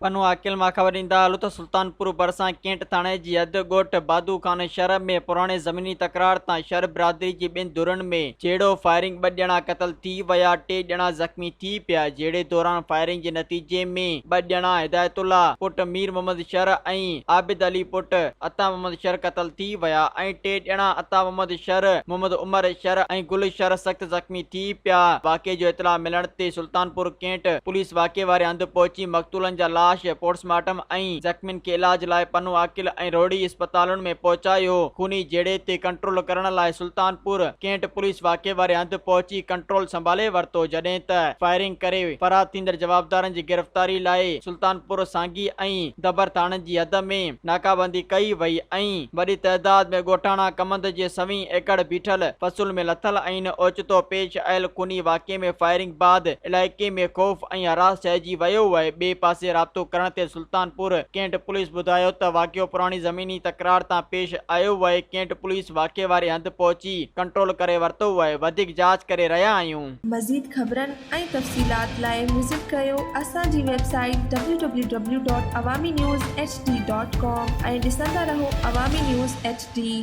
پنوعاقل مان خبر ڏيندا هلو ته سلطانپور ڀرسان ڪينٽ ٿاڻي جي حد ڳوٺ بادو خان شھر ۾ پراڻي زميني تڪرار تان شھر برادري جي ٻن ڌرين ۾ جهيڙو، فائرنگ ٻه ڄڻا قتل ٿي ويا، ٽي ڄڻا زخمي ٿي پيا، جهيڙي دوران فائرنگ جي نتيجي ۾ ٻه ڄڻا هدايت الله پٽ مير محمد شھر ۽ عابد علي پٽ عطا محمد شھر قتل ٿي ويا ۽ ٽي ڄڻا عطا محمد شھر، محمد عمر شھر ۽ گل شھر سخت زخمي ٿي پيا، واقعي جو اطلاع ملڻ تي سلطانپور ڪينٽ پوليس واقعي واري هنڌ پهچي مقتولن جا لاش پوسٽ مارٽم ۽ زخمين کي علاج لاء پنوعاقل ۽ روهڙي اسپتالن ۾ پهچايو، خوني جهيڙي تي ڪنٽرول ڪرڻ لاء سلطانپور ڪينٽ پوليس واقعي واري هنڌ پهچي ڪنٽرول سنڀالي ورتو، جڏهن ته فائرنگ ڪري فرار ٿيندڙ جوابدارن جي گرفتاري لاء سلطانپور، سانگي ۽ دبر ٿاڻن جي حد ۾ ناڪابندي ڪئي وئي ۽ وڏي تعداد ۾ ڳوٺاڻا ڪمند جي سوين ايڪڙ بيٺل فصل ۾ لٿل آهن، اوچتو پيش آيل خوني واقعي ۾ فائرنگ بعد علائقي ۾ خوف ۽ هراس ڇائجي ويو آهي، ٻئي پاسي رابطو ڪرڻ تي سلطانپور ڪينٽ پوليس ٻڌايو ته واقعو پراڻي زميني تڪرار تان پيش آيو آهي، ڪينٽ پوليس واقعي واري هنڌ پهچي ڪنٽرول ڪري ورتو آهي، وڌيڪ جاچ ڪري رهيا آهيون. مزيد خبرن ۽ تفصيلات لاء وزٽ ڪريو اسان جي website W W W dot Awami news H D dot com ۽ ڏسندا رهو عوامي نيوز ايڇ ڊي.